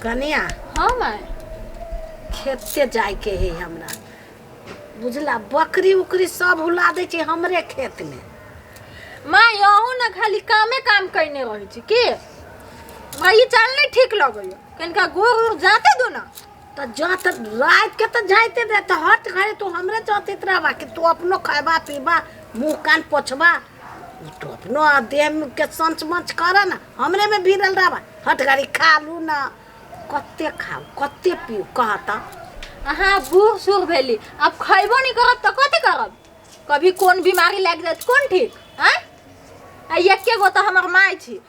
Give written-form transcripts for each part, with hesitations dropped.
कनिया। हाँ माय। खेते जायके है हमरा, बुझला? बकरी उकरी सब हुला दै छै हमरे खेत में। माय अहूँ ने खाली कामे काम कयने रहै छी की? हमरा ई चाल नहि ठीक लगैया, कनिका गोर उर जाते दो ना। तऽ जात राति के तऽ जाइते दे, तऽ हट घरे तू हमरे जातित रहबा कि तू अपनो खैबा पीबा, मुँह कान पोछबा, तू अपनो देह के संच मंच कर ना, हमरे में भिड़ल रहबा। हट घड़ी खा लू ना, कते खाउ कते पीउ कह तऽ। अहाँ बूढ़ सूढ़ भेली, अब खैबो नहीं करब तऽ कथी करब? कभी कोन बीमारी लागि जायत कोन ठीक? आँय, आ एके गो तऽ हमर माय छी,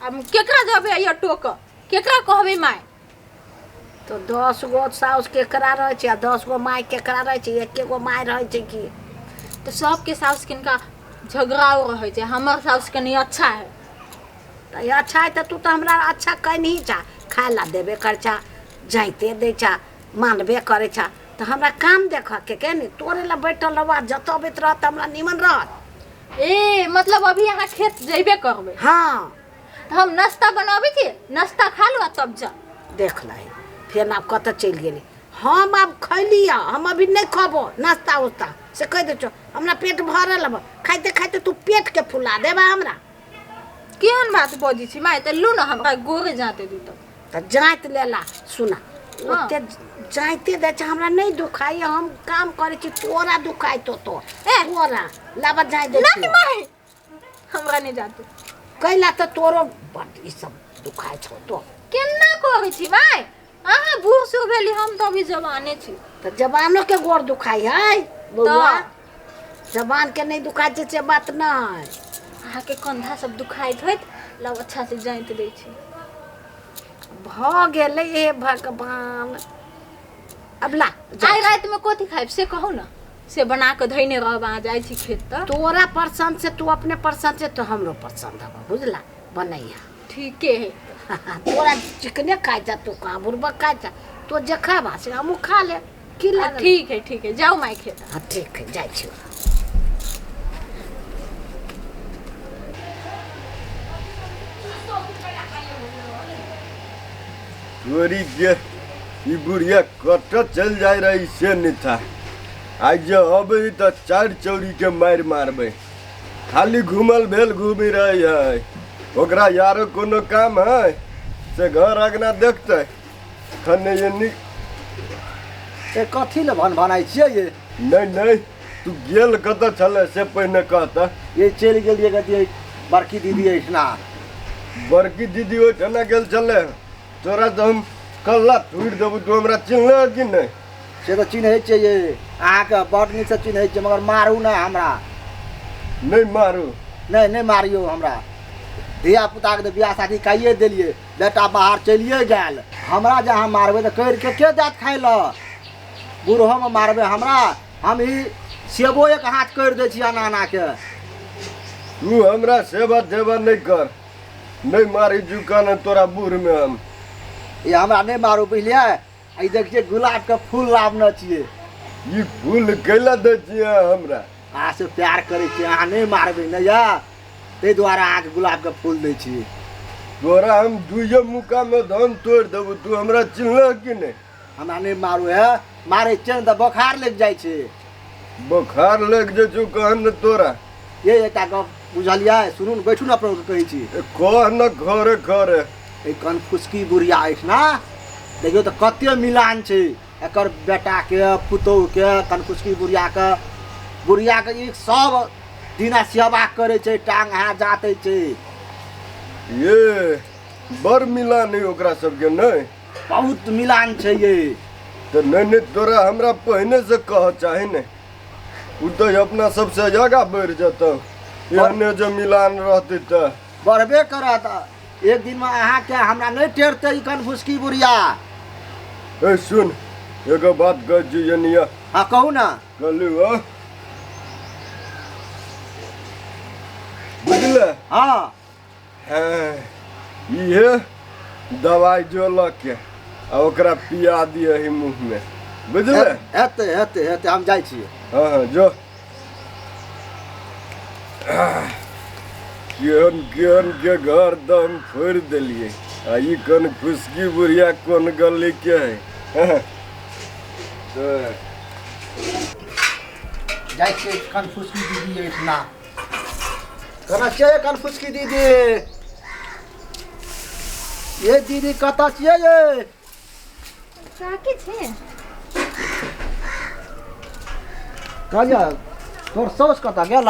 आब केकरा जबै अइयो टोक, केकरा कहबै माय? तऽ 10 गो साउस केकरा रहै छै आ 10 गो माय केकरा रहै छै? एके गो माय रहै छै की? तऽ सबके साउस किनका झगड़ाओ रहै छै, हमर साउस कनि अच्छा है। तऽ अच्छा है तऽ तू तऽ हमरा अच्छा कहि छा, खाय ला देबे कर छा, जाइते दै छा, मानबे करै छा, तऽ हमरा काम देखऽ के के ने तोरे ला बैठल रहबा, जतऽ अबैत रहत तऽ हमरा निमन रहत। ए मतलब अभी अहाँ खेत जइबे करबै? हाँ। तऽ हम नाश्ता बनाबै छी, नाश्ता खा लू आ तब जा। देख लही फेर आब कतऽ चलि गेली। हम आब खैली, हम अभी नहि खबो नाश्ता उस्ता, से कहि दै छौ, हमरा पेट भरल हब, खाइते खाइते तू पेटके फुला देबा हमरा। केहन बात बजै छी माय? तऽ लू ने, हमरा गोरे जाँते दू तऽ। तऽ जाँति लेला सुना। हाँ। ओते जाँते दै छै, हमरा नहि दुखाइ, हम काम करै छी, तोरा दुखाइ तो ए। तोरा लाबा जाँति दै नहीं छियौ। माय, हमरा नहि जाते। कैला तऽ तोरो बड ई सब दुखाइ छौ तो। केना करै छी माय? अहाँ बूढ़ सूढ़ भेली, हम तऽ अभी जवाने छी। तऽ जवानो के गोर दुखाइ है बौआ। तऽ? जवान के नहि दुखाइ छै से बात नहि। अहाँके कंधा सब दुखाइत होइत, लव अच्छा से जाँति दै छी। भऽ गेलै, हे भगवान, अब ला जा। आइ रातिमे कथी खायब से कहू ने, से बना कऽ धैने रहब, अहाँ जाइ छी खेत तऽ। तोरा पसन्द से, तू अपने पसन्द से तो हमरो पसन्द हब, बुझला? बनैया। ठीके है। तोरा चिकने खाइ छा, तू कहाँ बुड़बक खाइ छा, तो जे खाबा से हमहूँ खा ले की लागल। ठीक है, ठीक है, जाउ माय खेत। हाँ ठीक है, जाइ छी। तोरी के ई बुढ़िया कतऽ चलि जाइ रही से नहि था। आइ जे अबै तऽ चारि चौरी के मारि मारबै। खाली घूमल भेल घूमि रही है, ओकरा यारो कोनो काम है से घर अंगना देखतै खने ये नी। ए कथी लए भन भनाइ छियै ये? नहि नहि, तू गेल कतऽ छलै से पहिने कहतऽ। ये चलि गेलियै कथी बड़की दीदी एहिठिना। बड़की दीदी ओहिठिना गेल छलै? तोरा तऽ हम कल्ला तोड़ि देबौ, तू हमरा चिन्हले कि नहि? से तऽ चिन्है छियै ये, अहाँके बड़ नीकसँ चिन्है छियै, मगर मारू नहि हमरा। नहि मारू? नहि नहि मारियौ हमरा। धियापुताके तऽ बियाह शादी कैये देलियै, बेटा बाहर चलिए गेल, हमरा जे अहाँ मारबै तऽ करिके के देत खाइ लए? बूढ़ोमे मारबै हमरा? हम ई सेबो एक हाथ करि दै छी एना एनाके। तू हमरा सेवा देवा नहि कर, नहि मारी जुका ने तोरा बूढ़मे हम। ई हमरा नहि मारू, बुझलियै? ई देखिए गुलाबके फूल लाबने छियै। ई फूल कैला दै छियै हमरा? अहाँ से प्यार करै छियै, अहाँ नहि मारबै ने या, ताहि दुआरे अहाँके गुलाबके फूल दै छी। तोरा हम दुइयो मुक्कामे धन तोड़ि देबौ, तू हमरा चिन्हलह कि नहि? हमरा नहि मारू हे, मारै छियै ने तऽ बोखार लागि जाइ छै। बोखार लागि जाइ छौ कहन ने तोरा। ये एकटा गप बुझलियै? सुनू ने, बैठू ने, अपना कहै छी। ए, कह ने घरे घरे। एहि कनफुसकी बुढ़िया अछि ने, देखियौ तऽ कते मिलान छै एकर बेटाके पुतोहुके। कनफुसकी बुढ़ियाके बुढ़ियाके ई सब दिना सेवा करै छै, टांग हाथ जातै छै। ये बड़ मिलान है ओकरा सबके नहि? बहुत मिलान छै ये। तऽ नहि नहि, तोरा हमरा पहिने से कह चाही ने, ओ तऽ अपना सबसे आगाँ बढ़ि जेतौ, एहने जे मिलान रहतै तऽ। बढ़बे करत, एक दिनमे अहाँके हमरा नहि टेरतै ई कनफुसकी बुढ़िया। ए सुन, एगो बात कहै छी एनिया। हाँ कहू ने। कहलू हो, बुझले? हाँ। हाँ, इहे दवाइ जो लऽ के आ ओकरा पिया दियही मुँहमे, बुझले? हेतै हेतै हेतै, हम जाइ छियै। हाँ हाँ जो। केहन केहन के घर दम फोड़ि देलियै आ ई कोन खुशकी बुढ़िया कोन गली के है तऽ जाइ छियै कनफुसकी दीदी एहिठिना। केना छियै कनफुसकी दीदी? ये दीदी कतऽ छियै ये? काकी छै। कहलियै तोर साउस कतऽ गेल?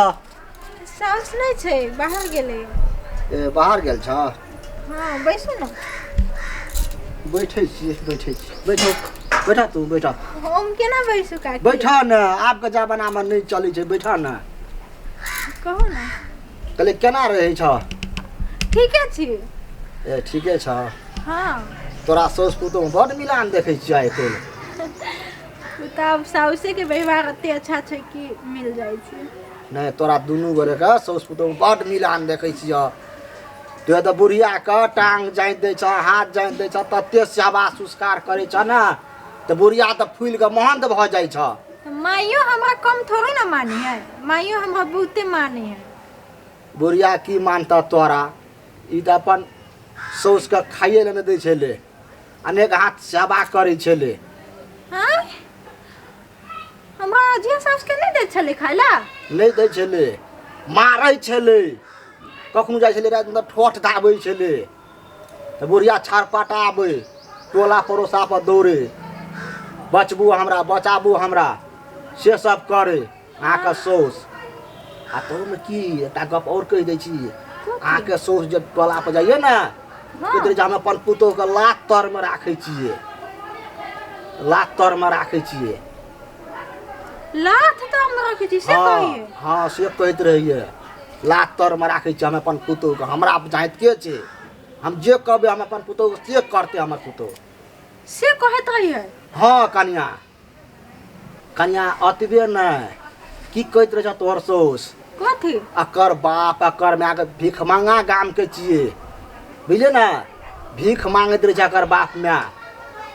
साउस नहि छै, बाहर गेलै। ए, बाहर गेल छ? हँ, बैसू ने। बैठै छियै, बैठै छियै, बैठो, बैठा तू बैठा। हम केना बैसू काकी? बैठा ने, आबके जमानामे नहि चलै छै, बैठा ने। कहू ने। कहलियै केना रहै छ? ठीके छी। ए, ठीके छ? हँ। तोरा साउस पुतोह बड्ड मिलान देखै छियै आइ काल्हि। ओ तऽ आब साउसेके व्यवहार एते अच्छा छै कि मिल जाइ छै। नहि, तोरा दुनू गोरेके साउस पुतोह बड्ड मिलान देखै छियह। तू तऽ बुढ़ियाके टांग जाँति दै छह, हाथ जाँति दै छह, तते सेवा संस्कार करै छह ने तऽ बुढ़िया तऽ फूलि कऽ महन्त भऽ जाइ छह। तऽ माइयो हमरा कम थोड़े ने मानै है, माइयो हमरा बहुते मानै है। बुढ़िया की मानतह तोरा? ई तऽ अपन साउसके खाइए लए नहि दै छलै, अनेक हाथ सेवा करै छलै। हाँ, हमरा अजिया साउसके नहि दै छलै खाइ लए? नहि दै छलै, मारै छलै। कखनो जाइ छलै रातिमे तऽ ठोठ दाबै छलै तऽ बुढ़िया छरपटाबै, टोला पड़ोसा पर दौड़े, बचबू हमरा, बचाबू हमरा, से सब करै अहाँके साउस। आ तहूमे की एकटा गप आओर कहि दै छी, अहाँके साउस जे टोला पर जाइए ने, कहैत रहै जे हम अपन पुतोहुके लात तरमे राखै छियै, लात तरमे राखै छियै। लात तर मे रखै छी से? हँ। कहिए। हँ, से कहैत रहैए, लात तरमे राखै छियै हम अपन पुतोहुके, हमरा जाइत के छै, हम जे कहबै हम अपन पुतोहुके से करतै हमर पुतोहु। से कहैत रहिए? हँ कनिया। कनिया, अतबे नहि, की कहैत रहै छौ तोहर साउस? कथी? अकर बाप अकर मायके भीख मांगा गामके छियै, बुझलियै ने? भीख मांगैत रहै छै अकर बाप माय,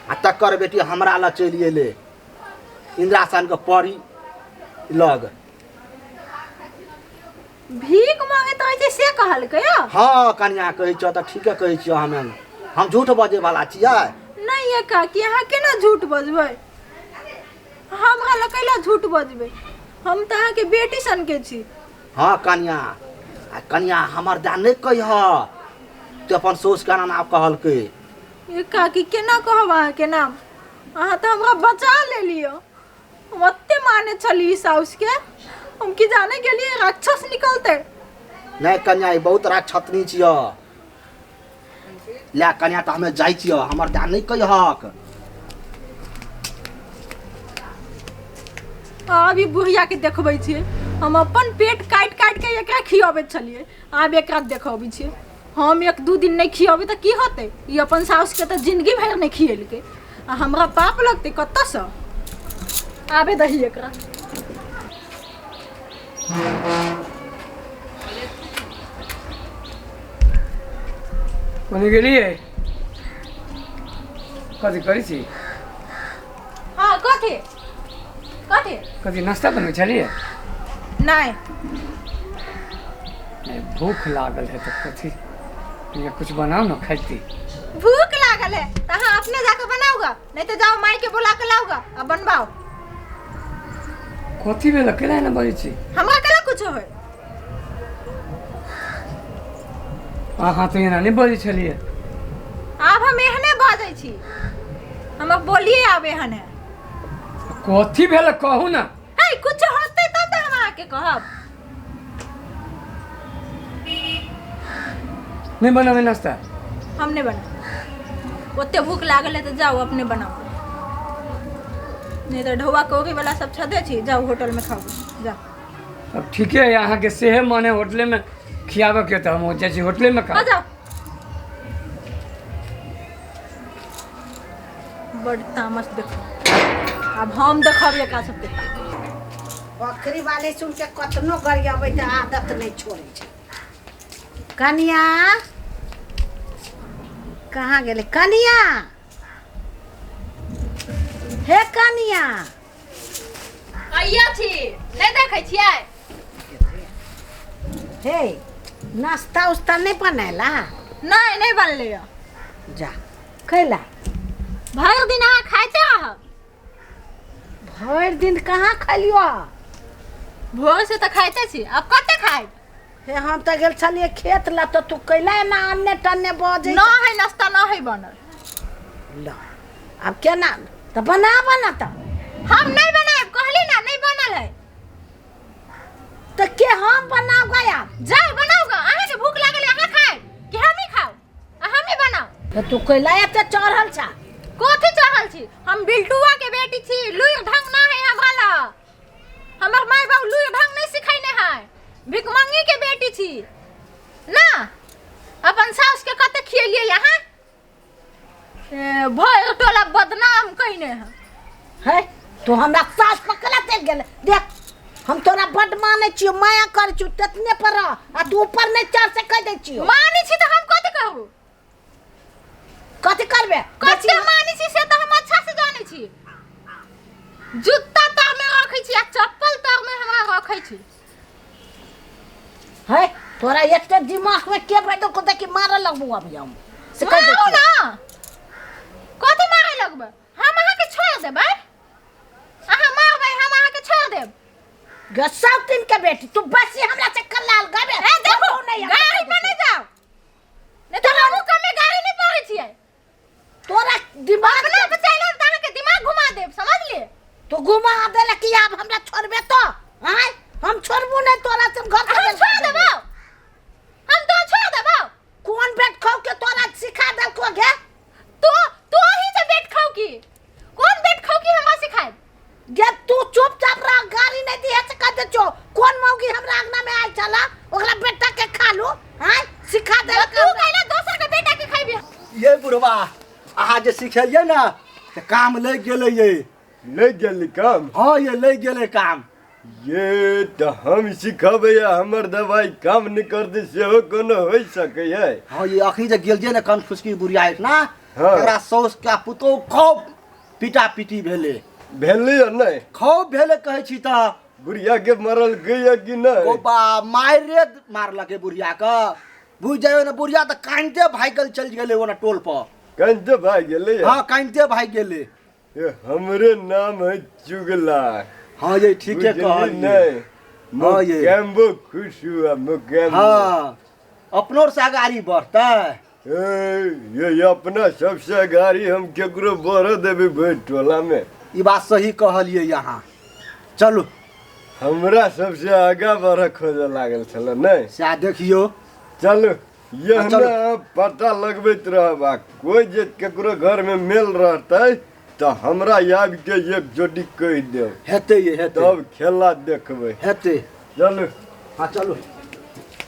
आ तकर बेटी हमरा लग चलि एलै इन्दिरासनके परी लग। भीख मांगैत रहै छै से कहलकै? हँ कनिया, कहै छियौ तऽ ठीके कहै छियौ। हम झूठ बजै वाला छियै? नहि ये काकी, अहाँ केना झूठ बजबै? हमरा लग कैला झूठ बजबै? हम तऽ अहाँके बेटी सनके छी। हँ कनिया। आ कनिया, हमर दा नहि कहिह, तू अपन साउसके नाम आब कहलकै। ये काकी, केना कहब अहाँके नाम? अहाँ तऽ हमरा बचा लेलियै। हम ओते माने छली साउसके, हम की जाने गेलियै राक्षस निकलतै। नहि कनिया, ई बहुत राक्षसनी छियौ। ले कनिया, तऽ हमे जाइ छियौ, हमर दा नहि कहिहक। अभी बुढ़िया के देखबै छियै। हम अपन पेट काटि काटि के एकरा खियाबैत छलियै, आब एकरा देखबै छियै। हम एक दू दिन नहि खियाबै तऽ की होतै? ई अपन साउसके तऽ जिंदगी भरि नहि खियेलकै, आ हमरा पाप लगतै कतऽसँ? आबे दही एकरा। कोने गेलियै? कथी करै छी? हँ, कथी कथी? कथी नाश्ता बनबै छलियै? नहि। नहि, भूख लागल है तऽ कथी या कुछ बनाउ ने, खाइती। भूख लागल है तऽ अहाँ अपने जाके बनाऊगा, नहीं तो जाओ माई के बुला के लाऊगा आ बनबाओ। कथी भेल? केना एना बजै छी? हमरा केला कुछ होय? अहाँ तऽ एना नहि बजै छलियै। आब हम एहने बाजै छी, हमर बोलिए आब एहन है। कथी भेल, कहू ने। है, कुछ होतै तब तऽ हम अहाँके कहब। नहि बनाबै नाश्ता? हम नहि बनाब। ओते भूख लागल है तऽ जाउ अपने बनाउ, नहीं तऽ ढौआ कौड़ी वाला सब छदे छी, जाउ होटल में खाउ, जाउ। अब ठीके है, अहाँके सेहे मन है होटलेमे खियाबऽके तऽ हम जाइ छी होटलेमे खा। आ जाउ। बड तामस देखो, आब हम देखब एकरा सबके। बकरी वाले सुन के कतनो गरियाबै तऽ आदत नहि छोड़ै छै। कनिया कहाँ गेलै? कनिया, हे कनिया। कहिया छी? नहि देखै छियै? हे, नाश्ता उस्ता नहि बनेला? नहि, नहि बनलै यऽ। जा कैला भरि दिन अहाँ खाइते रहब। भरि दिन कहाँ खलियो? भोर से तऽ खाइते छी, अब कते खाइब? हे हम तऽ गेल छलियै खेत ला, तऽ तू कैला एना अन्ने टन्ने बजै? न है नाश्ता, न है बनल। ल आब केना तऽ बनाब ना तऽ। हम नहीं बनायब, कहली ना नहीं बनल है। तऽ के हम बनाब गया? जाओ बनाओ गा, अहाँ के भूख लागल है, अहाँ खाएब कि हम ही खाओ? आ हम ही बनाओ। तऽ तू कैला एते चढ़ल छा? कथी चढ़ल छी? हम बिल्टुआ के बेटी छी, लुइर ढंग ना है हमरा ला। हमर माय बाप लुइर ढंग नहीं सिखैने है। भिखमंगी के बेटी छी ना। अपन सास के कते खियलियै अहाँ? ए, भरि टोला बदनाम कइने है। है तू हमरा सास पकड़ा चलि गेल। देख हम तोरा बड मानै छियो, माया करै छियो, तेतने पर रह आ तू ऊपर नहि चढ़ से कहि दै छियो। मानै छी तऽ हम कथी कहू? कथी करबे? कते मानै छी से तऽ हम अच्छा से जानै छी। जूता तर में रखै छी आ चप्पल तर में हमरा रखै छी। है तोरा एते दिमाग में के बैठो को देखी मारऽ लगबू अभी हम से कहि दै मारू छियो। ना, कथी मारे लगबै? हम अहाँके छोड़ देबै? अहाँ मारबै हम अहाँके छोड़ देब? गे सौतीन के बेटी, तू बसी हमरा से कलाल गबे। ए देखो नहीं हमरा गाड़ी कहि पर दै नहीं जाओ, नहीं तो हमहूँ कमे गाड़ी नहीं पढ़ै छियै। तोरा दिमाग अपना बचाइ लेब तऽ अहाँके दिमाग घुमा देब, समझलियै? तू घुमा देले कि आब हमरा छोड़बे तो? आँय हम छोड़बू नहीं तोरा से, हम घर से हम बेल छोड़ कर देबो। देबौ, हम तो छोड़ देबौ। कोन बेट खाओ के तोरा सिखा देलको गे? तू ही से बेट खाओ की कौन बेट खाओ की हमरा सिखाए? गे तू चुपचाप रह, गाड़ी नहीं दिहे से कह दे छो। कोन मौगी हमरा अंगना में आयल छला ओकरा बेटा के खा लू? आँय सिखा देलक तू हमरा। कहला दोसर के बेटा के खैबी। ये बुढ़वा अहाँ जे सिखेलियै ने तऽ काम लागि गेलै ये। लागि गेलै काम? हँ ये लागि गेलै काम। ये तऽ हम सिखबै आ हमर दवाइ काम नहि करतै सेहो कोनो होइ सकैए? हँ ये अखनी जे गेलियै ने कन फुसकी बुढ़िया एहिठिना, हँ। तकरा साउस के पुतोहु खूब पीटा पीटी भेलै। भेलै या नहि? खूब भेलै कहै छी तऽ। बुढ़िया के मरल गई कि नहि? ओ बा मारे मारलकै बुढ़िया के। बुझि जाइयो ने बुढ़िया तऽ कानिते भागल चलि गेलै ओना टोल पर। कानिते भागि गेलै? हँ कानिते भागि गेलै। ये हमरे नाम है चुगला। हाँ ये ठीके बुझली कहलियै। नहि? हाँ ये। मुकेम्बो खुश हुआ मुकेम्बो। हाँ अपनो से गाड़ी बढ़तै। ए, ये अपना सबसे गाड़ी हम केकरो बढ़ देबै भरि टोला में। ई बात सही कहलियै अहाँ। चलू। हमरा सबसे आगा बढ़ खोजऽ लागल छल नहि? सएह देखियौ। चलू यह हाँ, चलू। ना पता लगबैत रहब आ कोइ जे केकरो घर में मेल रहतै तऽ हमरा आबि के एक जोड़ी कहि देब। हेतै ये हेतै। तब खेला देखबै। हेतै। चलू। हाँ चलू।